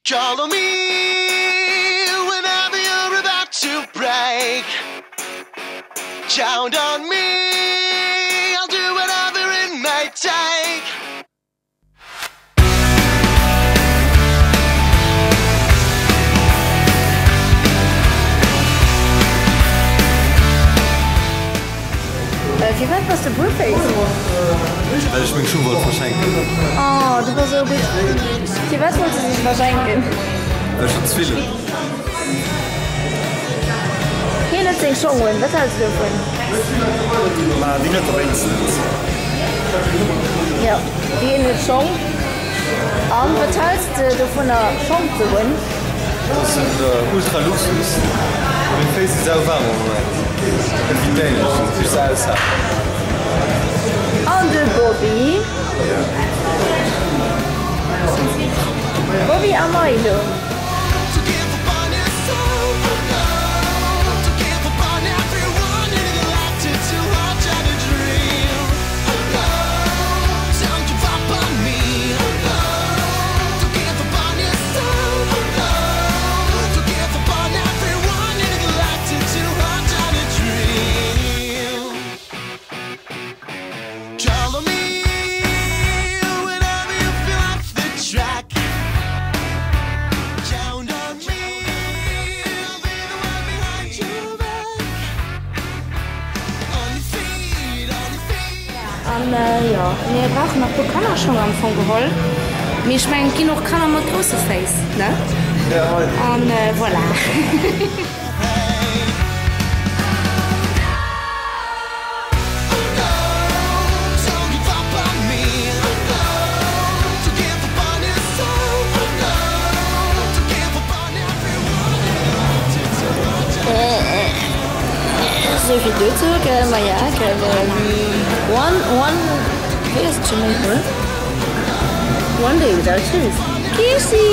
Call on me whenever you're about to break. Count on me, I'll do whatever it may take. Firwat bass de Blueface? Well ech meng Schung wollt verschenken. Oh, du bass esou gutt. Firwat wolls de se verschenken? Well ech der ze vill hunn. Hien huet seng Schong un, wat hälls de dovun? Ma wien huet der wéinstens? Jo, hien huet Schong. An wat hälls de dovunner Schong ze hunn? Dat ass en ultra Luxus. Meng Féiss si sau waarm am Moment. Evitéieren ech dat ech se aushalen. An de Bobby? Bobby a Milo. An jo, mir brauchen nach puer Kannerschong am Fong geholl. Mee ech mengen, et ginn och Kanner mat grousse Féiss, ne? An voilà. Souvill dozou, gell? Maja, gell? One, one, wéi ass et scho méi? One day without shoes. Kirschi!